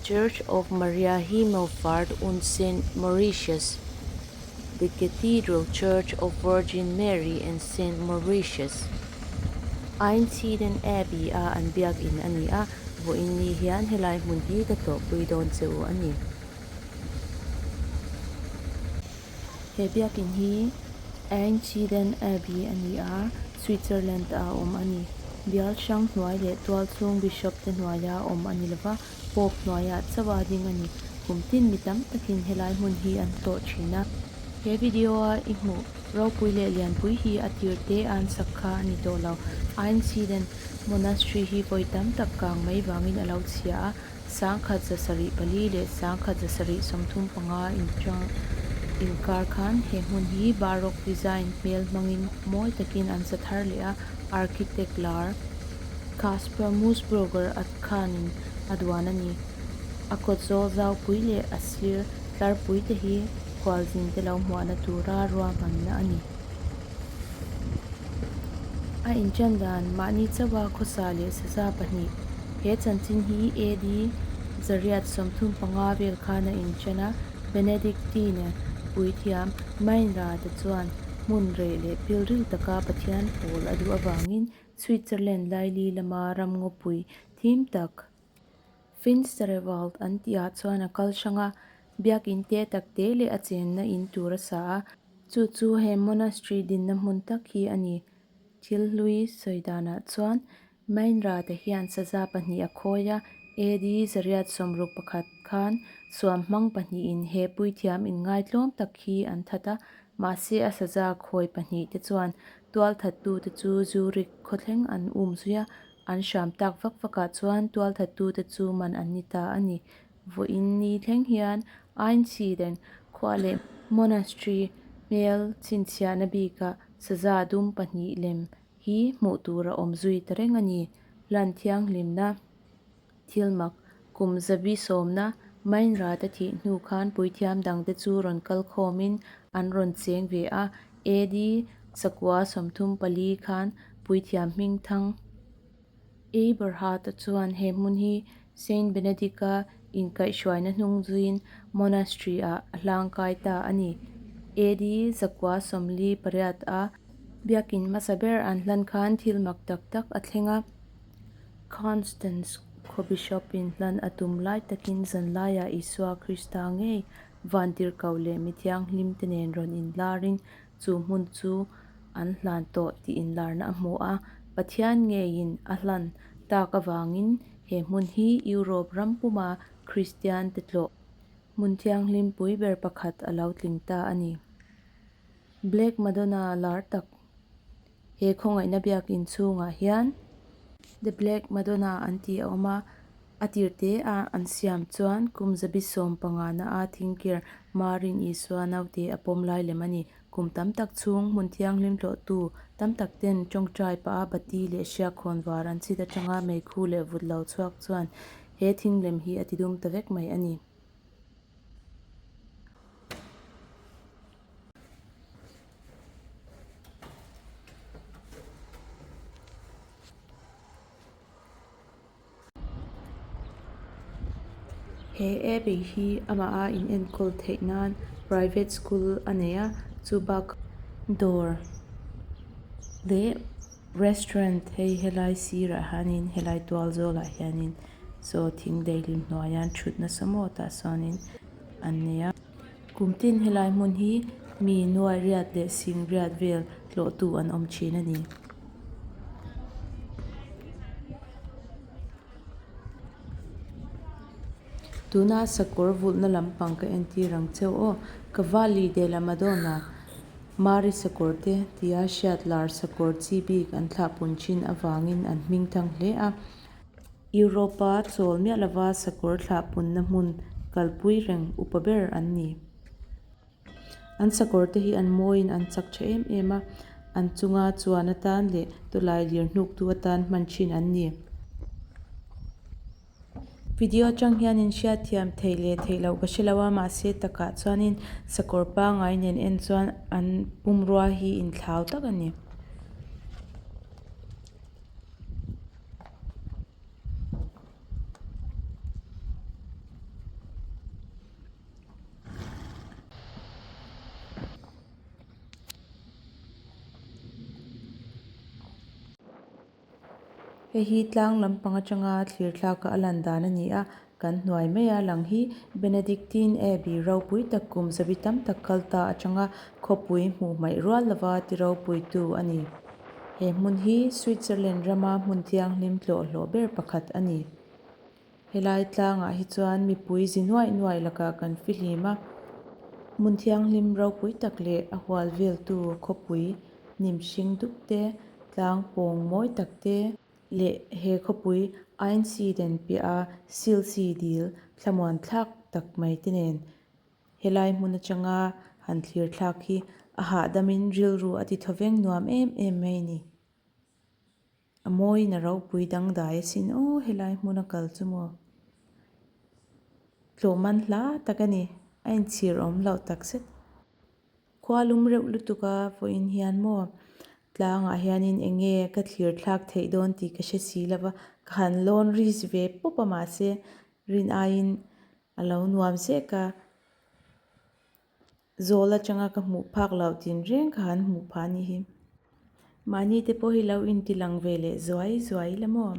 Church of Maria Himmelfahrt und Saint Mauritius, The Cathedral Church of Virgin Mary and Saint Mauritius, Einsiedeln Abbey a an biak in a ni a, vawiin ni hian helai hmun hi ka tlawhpui dawn che u a ni. He biakin hi Einsiedeln Abbey a ni a, Switzerland ah a awm a ni. Bial hrang hnuai leh tualchhung bishop te hnuaia awm a ni lova, Pope hnuaiah chauh a ding a ni. Kum tin mi tam takin helai hmun hi an tlawh thin a. He video a i hmuh ropui leh lianpui hi a tir te an sak kha a ni tawh lo. Einsiedeln Monastery hi vawi tam tak kang mai vangin a lo chhia a, 1774 leh 1735 inchang inkar khan he hmun hi Baroque design hmel hmangin mawi takin an sa thar leh a, architect lar Kaspar Moosbrugger a khanin a duan a ni. A kawt zawl zaupui leh a sir tlarpui te hi khualzin te lo hmuahna tura ruahmanna a ni. A inchan dan mahni chauha khawsa leh saza pahnih. He chanchin hi AD 835 vel khan a inchan a, Benedictine puithiam Meinrad te chuan hmun reh leh pilril taka Pathian pawl a duh avangin Switzerland laili lama ramngawpui thim tak Finsterwald an tihah chuan a kal hrang a, biakin te tak te leh a chenna in tur a sa a. Chu chu he monastery dinna hmun tak hi a ni. Thil hlui sawi danah chuan Mainra te hian saza pahnih a khawi a, AD 861 khan suam hmang pahnihin he puithiam inngaitlawm tak hi an that a, mahse a saza khawi pahnih te chuan tualthattute chu Zurich khawthleng an um zui a, An hram tak vak vakah chuan tualthattute chu man an ni ta a ni. Vawiin ni thleng hian Einsiedeln khua leh monastery hmel chhinchhiahna bikah saza dum pahnih lem hi hmuh tur a awm zui ta reng a ni. Hlan thianghlimna thil mak kum zabi sawmna Meinrad-a thih hnu khan puithiam dangte chu rawn kal khawmin an rawn cheng ve a, AD 934 khan puithiam hmingthang Eberhard-a chuan he hmun hi Saint Benedict-a inkaihhruaina hnung zuiin monastery-ah a hlangkai ta a ni. AD 948-a biakin hmasa ber an hlan khan thil mak tak tak a thleng a. Constance khaw bishop-in hlan a tum lai takin zanlaiah Isua Krista ngei vantirhkoh leh mi thianghlimte nen rawn inlarin chu hmun chu an hlan tawh tih inlarna a hmu a. Pathian ngeiin a hlan tak avangin he hmun hi Europe ram puma Kristiante tlawh hmun thianghlim pui ber pakhat a lo tling ta a ni. Black Madonna lar tak He khawngaihna biakin chhungah hian The Black Madonna an tih a awm a, a tir te a an siam chuan kum zabi sawm panga na a thingkir Marin Isua naute a pawm lai lem a ni. Kum tam tak chhung hmun thianghlim tlawhtu tam tak ten tawngtai pah a bati leh hriak khawn var an chhit atanga meikhu leh vut lo chhuak chuan he thinglem hi a tidum ta vek mai a ni. He abbey hi amah a in enkawl theih nan private school a nei a chu bakah dawr leh restaurant hei helai sirah hianin helai tual zawlah hianin saw thing daihlim hnuaiah an thut nasa maw tah sawnin an nei a. Kum tin helai hmun hi mi nuai riat leh sing riat vel tlawhtu an awm thin a ni. Tuna sakawr vulhna lampang ka entir ang cheu aw. Cavalli della Madonna, Mari sakawr te tia hriat lar sakawr chi bik an thlahpun thin avangin an hming thang hle a. Europa chawl miah lova sakawr thlahpunna hmun kalpui reng upa ber an ni. An sakawr te hi an mawiin an chak tha em em a, an chunga chuan atan leh tawlai lir hnuktu atan hman thin an ni. Video atang hian in hriatthiam theih leh theih loh ka hre lo a, mahse takah chuanin sakawr pangai nen en chuan an pumrua hi inthlau tak a ni. Hei hi tlang lampang atanga thlir thlak a a lan dan a ni a kan hnuai mai a lang hi Benedictine Abbey ropui tak kum zabi tam tak kal ta atanga khawpui hmuh hmaih rual lova ti ropui tu a ni. He hmun hi Switzerland rama hmun thianghlim tlawh hlawh ber pakhat a ni. Helai tlangah hi chuan mipui zi nuaih nuaih lakah kan fihlim a, hmun thianghlim ropui tak leh a hual veltu khawpui hnim hring dup te, tlang pawng mawi tak te leh he khawpui Einsiedeln piah a Silsi dil thlamuan thlak tak mai te nen helai hmun atanga han thlir thlak hi a hahdamin rilru a ti thawveng nuam em em mai a ni. A mawiin a ropui dangdai asin aw helai hmun a kal chu maw? Tlawh man hla tak a ni, a inchhir awm loh tak zet. Khua lum reuh lutuk a vawiin hian maw tlangah hianin eng nge ka thlir thlak theih dawn tih ka hre si lo va, ka han lawn risk ve pawp a mahse rin aiin a lo nuam zek a. Zawl atanga ka hmuh phak loh tin reng ka han hmuh phah anih hi. Mahni te pawh hi lo inti lang ve leh zuai zuai ila maw?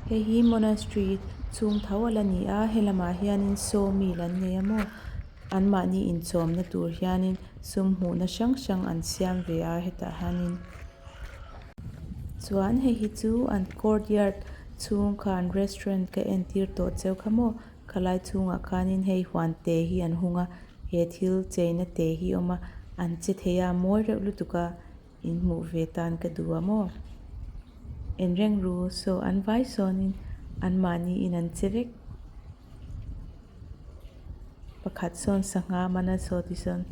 Hei hi monastery chhung tho a la ni a, helamah hianin sawmill an nei a maw? Anmahni inchawmna tur hianin sum hmuhna hrang hrang an siam ve a hetah hianin. Chuan hei hi chu an courtyard chhung kha an restaurant ka entir tawh cheu kha maw khalai chhungah khanin hei huan te hi an hung a he thil cheina te hi a awm a an che thei a mawi reuh lutuk a in hmuh ve tan ka duh a maw en reng ru saw an vai sawnin anmahni in an che vek pakhat sawn sangha man a saw tisawn.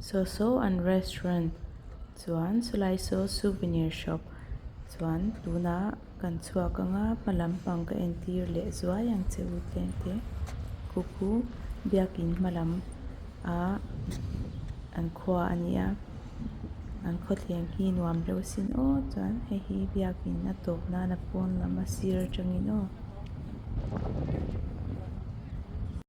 Saw saw an restaurant chuan sawlai saw souvenir shop chuan tunah kan chhuak anga hma lampang ka entir leh zuai ang che u tlem te khu khu biakin hma lam ah an khua a ni a an khawthleng hi nuam reuh sin aw chuan hei hi biakin a tawp nan a pawn lam a sir atangin aw.